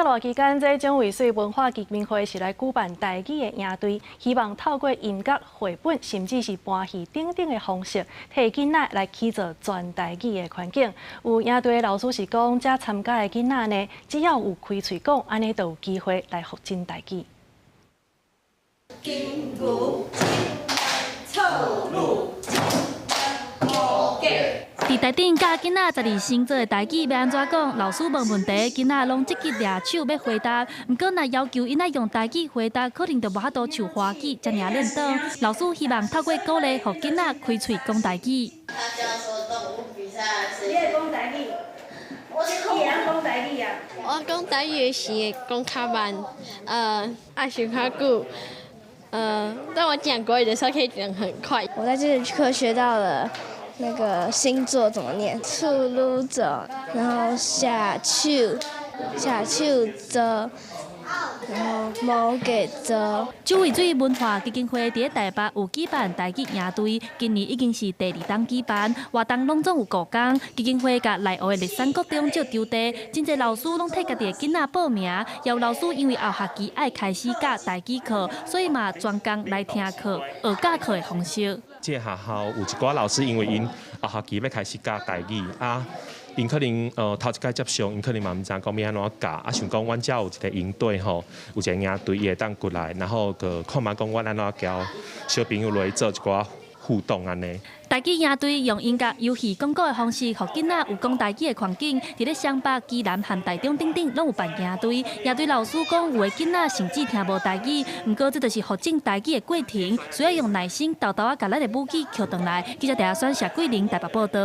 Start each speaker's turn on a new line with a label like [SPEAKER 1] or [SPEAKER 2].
[SPEAKER 1] 熱期間，這蔣渭水文化基金會是來舉辦台語的營隊，希望透過音樂、繪本，甚至是搬戲等等的方式，替囡仔來起造全台語的環境。有營隊的老師是講，遮參加的囡仔呢，只要有開喙講，按呢就有機會來學真台語。
[SPEAKER 2] 金牛錯路。
[SPEAKER 3] 佇台頂教囡仔十二星座的台語欲按怎講？老師問問題，囡仔攏積極掠手欲回答。毋過若要求𪜶愛用台語回答，可能就無法度像華語遮爾輪轉。老師希望透過鼓勵，予囡仔開喙講台語。
[SPEAKER 4] 他教說動物比賽是。
[SPEAKER 5] 你會講台語？你會曉講台語啊？
[SPEAKER 4] 我講台語的時會講較慢，愛想較久，但我講國語的時候可以講很快。
[SPEAKER 6] 我在這節課學到了那個星座怎麼念，處女座，然後射手，射手座，然後摩羯座。
[SPEAKER 3] 蔣渭水文化基金會佇咧台北有舉辦台語營隊，今年已經是第二冬舉辦，活動攏總有五工。基金會共內湖的麗山國中借場地，真濟老師攏替家己的囡仔報名。也有老師因為後學期愛開始教台語課，所以嘛專工來聽課，學教課的方式。
[SPEAKER 7] 這個學校有一寡老師，因為𪜶後學期欲開始教台語啊，𪜶可能頭一擺接觸，𪜶可能嘛毋知影講欲按怎教，啊想講阮遮有一個營隊吼，有一個營隊伊會當過來，然後閣看覓講阮按怎教小朋友來做一寡互動按呢。
[SPEAKER 3] 台語營隊用音樂、遊戲、講故的方式，予囡仔有講台語的環境。佇咧雙北、基南和台中等等，攏有辦營隊。營隊老師講，有的囡仔甚至聽無台語，毋過這就是學正台語的過程，需要用耐心，沓沓仔共咱的母語抾轉來。記者鄭阿選、謝桂玲台北報道。